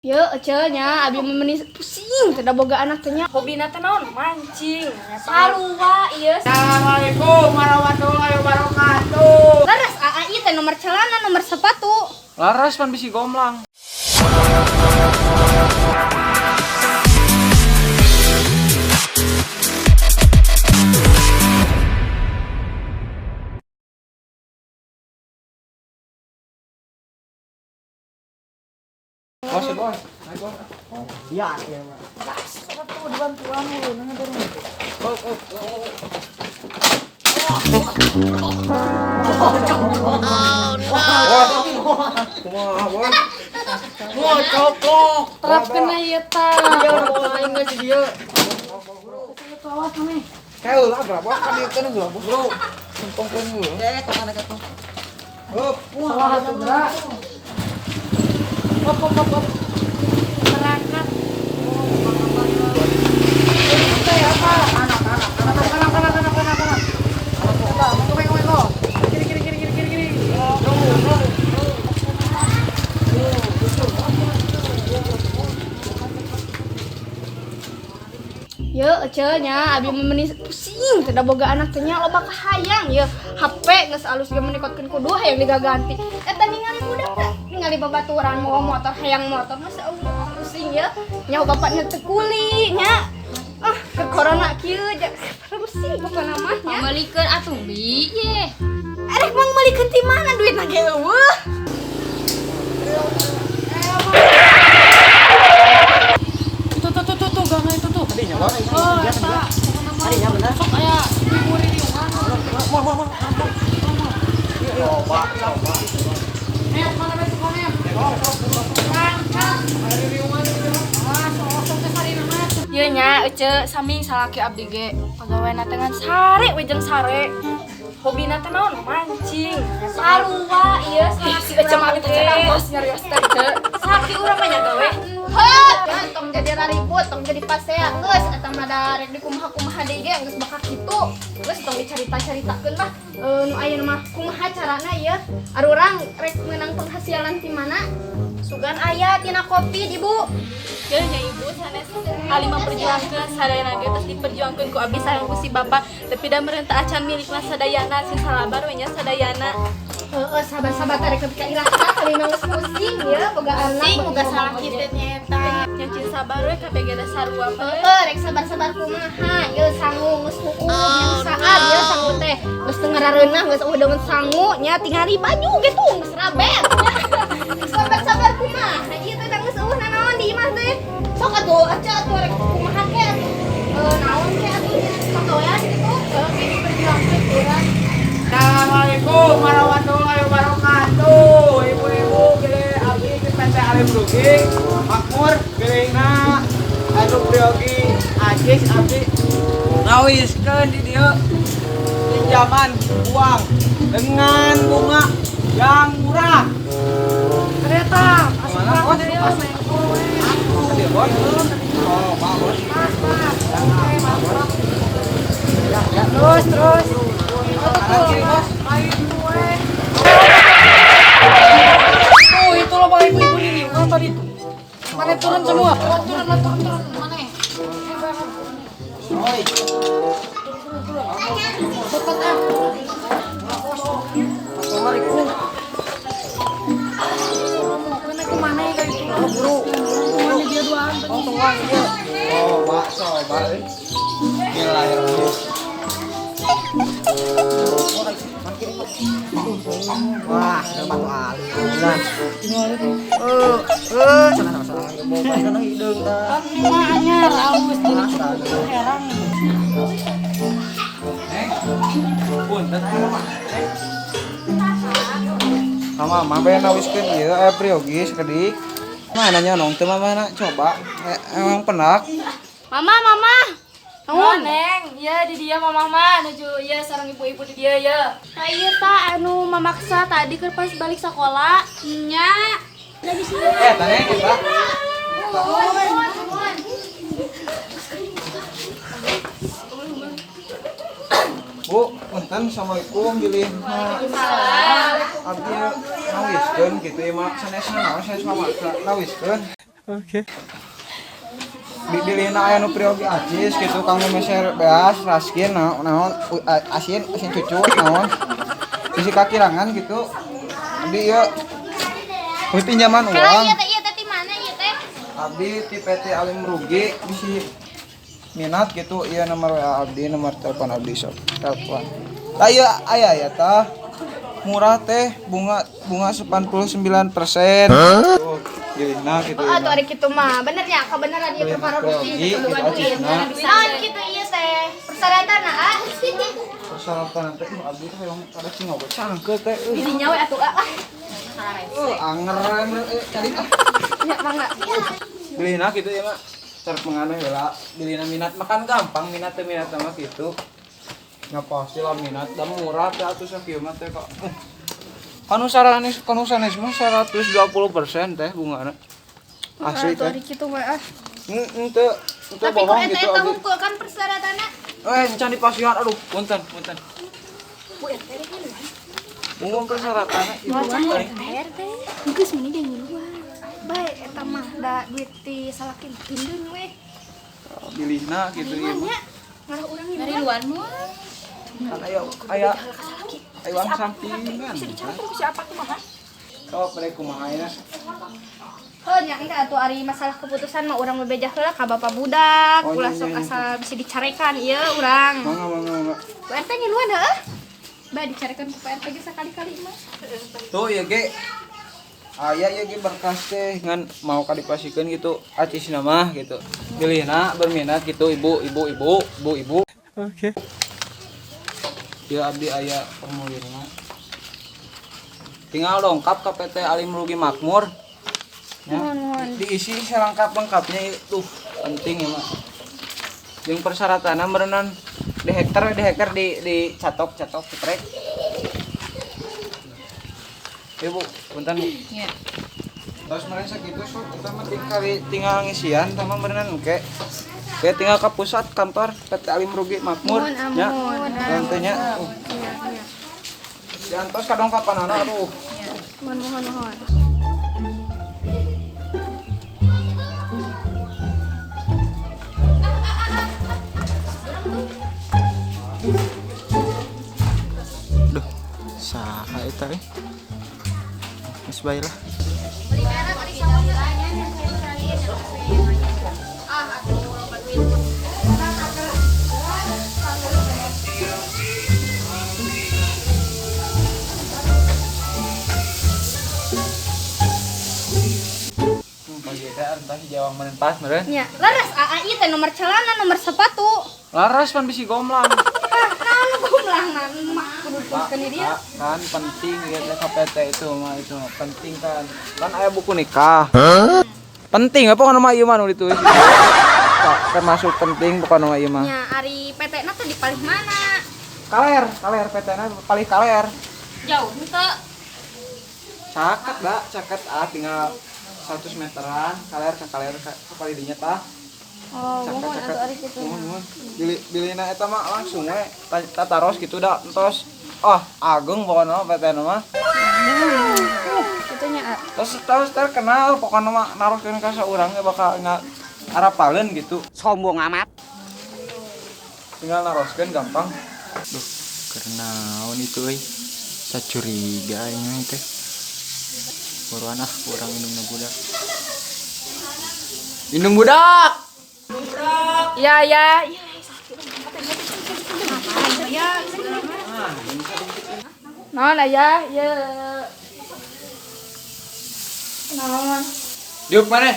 Ye, ece nya abi meni pusing teu da boga anak teh nya. Hobina teh naon? Mancing. Sarua ieu. Assalamualaikum warahmatullahi wabarakatuh. Laras aa ieu teh nomor celana, nomor sepatu. Laras pan bisi gomlang. Bos, bos. Naik, bos. Iya, iya, Mas. Dibantuan lu, nang Bos, bos. Oh, no. Kumaha, bos? Wah, coplok. Terapkeun ieu tah. Iya, aing geus dieu. Awas maneh. Kayak lah, berapa kan dieu kan heula, bos. Bro. Tumpongkeun heula. Eh, kemana ke tuh? Hup. Salah atuh, Bra. Hop hop hop hop. Berangkat. Kiri, kiri, kiri, kiri, kiri, kiri. Ye, ece nya abi meni pusing teu da boga anak teh nya loba kahayang ye. HP geus alus ge menikotkeun kudu hayang digaganti. Eta ningali budak teh, ningali babaturan mawa motor hayang motor masa Allah pusing ye. Nya bapaknya teu kuli nya. Ah, ke corona kieu ja pusing pokona mah nya. Meulikeun atuh bi ye. Erek mang meulikeun ti mana duitna ge eueuh. Tuh tuh tuh tuh tuh gangga itu tuh. Tadinya, bos. Oh, eta. Tadinya bener. Sok aya ibu riungan. Mau, mau, mau. Coba, coba. Net mana betul konem? Berangkat. Ah, sok teh sarina mah. Ieu nya ece sami salaki abdi ge pagaweana teh ngan sare we jeung sare. Hobina teh naon? Mancing. Sarua ieu Si ece mah abdi teh cenah tos nyarios teh ece. Salaki urang mah nya gawe. Heup, jangan tong jadi raribut, tong jadi pasea geus eta mah da rek dikumaha-kumaha deui ge geus bakal kitu. Geus tong dicarita-caritakeun lah. Nu ayeuna mah kumaha carana ieu? Arurang rek meunang penghasilan ti mana? Sugan aya tina kopi Ibu. Ye nya ibu sanes ali memperjuangkeun sadayana ge tos diperjuangkeun ku abdi sareng ku si bapak tapi da merenta acan milikna sadayana sing salabar we nya sadayana. Heeh, sabar-sabar tarik ka iraha kali mah geus pusing ye boga anak. Sing boga salaki teh nyaeta. Nya cing sabar we kabeh ge da sarua mah. Heeh, rek sabar-sabar kumaha ye sangu geus hukum yang saat ye sangu teh geus teu ngarareunah geus eueuh deungeun sangu nya tingali baju ge tuh geus rabet. Sabar-sabar kumaha ieu teh da geus eueuh nanaon di imah teh. Sok atuh aca atuh rek kumaha ke atuh. Naon ke atuh nya pagawean kitu. Heeh, kayak diperjuangkeun urang. Assalamualaikum warahmatullahi wabarakatuh. Ibu-ibu gede abdi ke PT Alim Rugi, Makmur geureuna anu priyogi ajis abdi ngawiskeun di dieu pinjaman uang dengan bunga yang murah. Kereta. Mana bos? Tadi bos. Oh, Pak bos. Oke, mantap. Terus terus. Kanan kiri bos. Tuh, itu loh Pak ibu-ibu di riungan tadi tuh. Mana turun semua? Turun, turun, turun, turun. Mana? Oi. Dekat ah. Assalamualaikum. Ngomongkeun aku mana ya kayak itu. Bro. Mana dia duaan tadi. Oh, tuang ieu. Oh, bakso, balik. Bismillahirrahmanirrahim. Wah, ada batu ali. Nah. Sana sana sana boba sana hideung tah. Kan ini mah anyar alus jadi cukup herang. Punten aya mah. Mama, mama bae nawiskeun ieu aya priyogi sakedik. Mana nyonong teu mama coba. Emang penak. Mama, mama. Oh, Neng, ya di dia mama mah nuju ya sareng ibu-ibu di dia ya. Nah, ieu ta anu mamaksa tadi keur pas balik sekolah. Nya. Tanya kita. Bu, punten assalamualaikum bilih. Waalaikumsalam. Abdi nawiskeun kitu ieu mah sanesna naon sanes mamaksa nawiskeun. Oke. Bilihna aya nu priyogi acis gitu kanggo meser beas, raskin naon asin, asin cucu naon. Bisi kakirangan gitu. Abdi ieu kuy pinjaman uang. Ieu teh ieu teh ti mana ieu teh? Abdi ti PT Alim Rugi bisi minat gitu ieu nomor WA abdi, nomor telepon abdi sok telepon. Lah ieu aya ya tah. Murah teh bunga bunga 89%. Tuh, bilihna gitu. Oh, atuh ari kitu mah. Bener nya, kebenaran ieu perkara rugi Gitu, acisna. Naon kitu ieu teh? Persyaratan ah. Persyaratan teh abdi teh hoyong kada cing oge cangkeut teh. Didinya we atuh ah. Anger cari ah. Nya mangga. Bilihna kitu ya mah. Cara penganeh heula. Bilihna minat makan gampang minat teh minat mah kitu. Nya pasti lah minat dan murah teh atuh sakieu mah teh kok. Kanu saranis kanu sanes mah 120% teh bungana. Asli teh. Ari kitu we ah. Henteu Tapi kok bohong eta gitu eta abdi. hungkul kan persyaratanna. Encan dipasihan aduh punten punten. Bu RT rek ngiluan. Umum persyaratanna RT. Geus meni ge ngiluan. Bae eta mah da duit ti salaki tindun we. Bilihna gitu ieu mah. Nya ngarah urang Ngariluan moal. Kan aya aya aya uang sampingan. Bisa dicampur ku siapa kumaha? Sok rek kumaha ya. Heuh nya engke atuh ari masalah keputusan mah urang bebeja heula ka bapak budak, Oh, ulah iya, sok iya, iya. asal bisa dicarekan ieu urang. Mangga mangga mangga. Bu RT ngiluan heuh. Bae dicarekan ku Pak RT ge sakali-kali mah. Tuh ieu ge aya ieu ge berkas teh ngan mau kadipasikeun gitu acisna mah gitu. Bilihna berminat gitu ibu ibu ibu ibu ibu. Oke. Ieu abdi aya formulirna. Tinggal dongkap ke PT Alim Rugi Makmur. Ya, diisi selengkap-lengkapnya itu penting ya mah. Jeung persyaratanna meureunan di hektar di catok catok cetrek. Ibu, punten Bu. Nya. Terus meureun sakitu sok eta mah tinggal ngisian tah mah meureunnan engke. Kayak tinggal ke pusat kantor PT Alim Rugi Makmur Muhun, nya. amun. Dan teh nya. Diantos kadongkapanana aduh. Mohon mohon mohon. Duh, saha eta euy? Geus bae lah. Pagi teh entah si jawang meureun pas meureun. Nya, laras aa ieu teh nomor celana, nomor sepatu. Laras pan bisi gomlang. Ah, naon gomlangna mah kudu teruskeun di dieu. Kan penting ya teh KPT itu mah itu mah penting kan. Kan aya buku nikah. Penting apa kana mah ieu mah nu ditulis. Termasuk penting pokona mah ieu mah. Nya ari PT na teh di palih mana? Kaler, kaler PT na palih kaler. Jauh henteu. Caket da, caket ah tinggal 100 meteran, kaler ka kaler ka palih dinya tah. Oh, Caket mohon caket. atuh ari kitu. Mohon mohon. Bilina eta mah langsung we tataros gitu da entos. Oh, agung pokona mah PT na mah. Kitu nya a. Terus terus terkenal pokona mah naroskeun ka saurang ge bakal arapaleun gitu. Sombong amat. Tinggal naroskeun gampang. Duh, kenaon itu euy. Sacuriga aing mah teh. Buruan ah, kurang indungna budak. Indung budak. Ya ya. Ya, Naon aya? Ya. Naon? Diuk mana?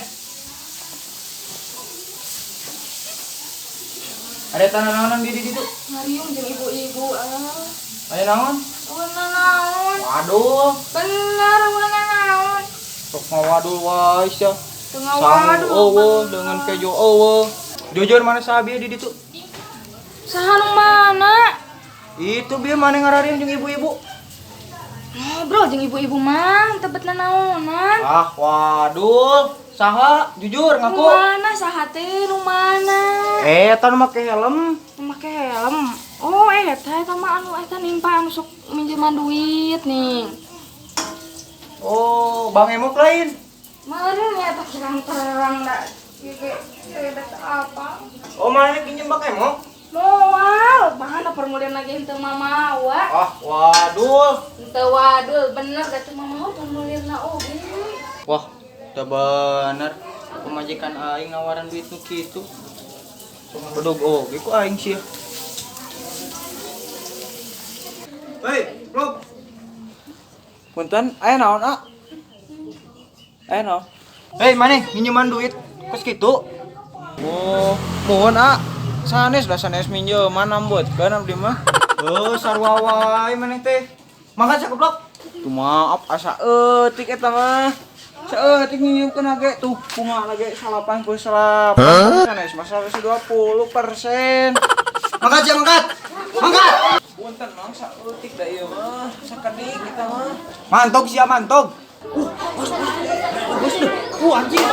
Ada tanah naonan di ditu? Ngariung jeung ibu-ibu ah. Aya naon? Warna naon? Waduh, Bener warna naon? sok ngawadul wae sia. Teu ngawadul. Sangu eueuh dengan kejo eueuh. Jujur mana saha bieu di ditu? Saha nu mana? Itu bieu mana ngarariung jeung ibu-ibu? Ngobrol jeung ibu-ibu mah, teu bet nanaonan. Ah, waduh. Saha? Jujur Nu ngaku. mana saha teh nu mana? Eta nu make helm. Nu make helm. Oh, eta eta mah anu eta nimpa anu sok minjeman duit nih. Oh, Bang Emok lain. Meureun ya teh terang-terang da ieu ge teh apa? Oh, mana pinjem bak emok? Moal, bahan formulir lagi henteu mamawa. Ah, waduh. Henteu wadul, bener da teu mamawa formulirna oge. Wah, udah bener. Pemajikan aing nawaran duit nu kitu. Bedog oge ku aing sih. Hei, Rob. Punten, aya naon, ah? Aya naon? Hei, maneh minjeman duit kos kitu? Oh, mohon ah. Sanes lah sanes minjeman nambutkeun abdi mah. Oh, sarua wae maneh teh. Mangkat sakeblok. Tuh maaf asa eutik eta mah. Saeutik nginjemkeun ge tuh bunga lagi 89. Sanes mah 120%. Mangkat sia mangkat. Mangkat. Punten mang saeutik da ieu mah. Sakedik eta mah. Mantog sia mantog. Anjing.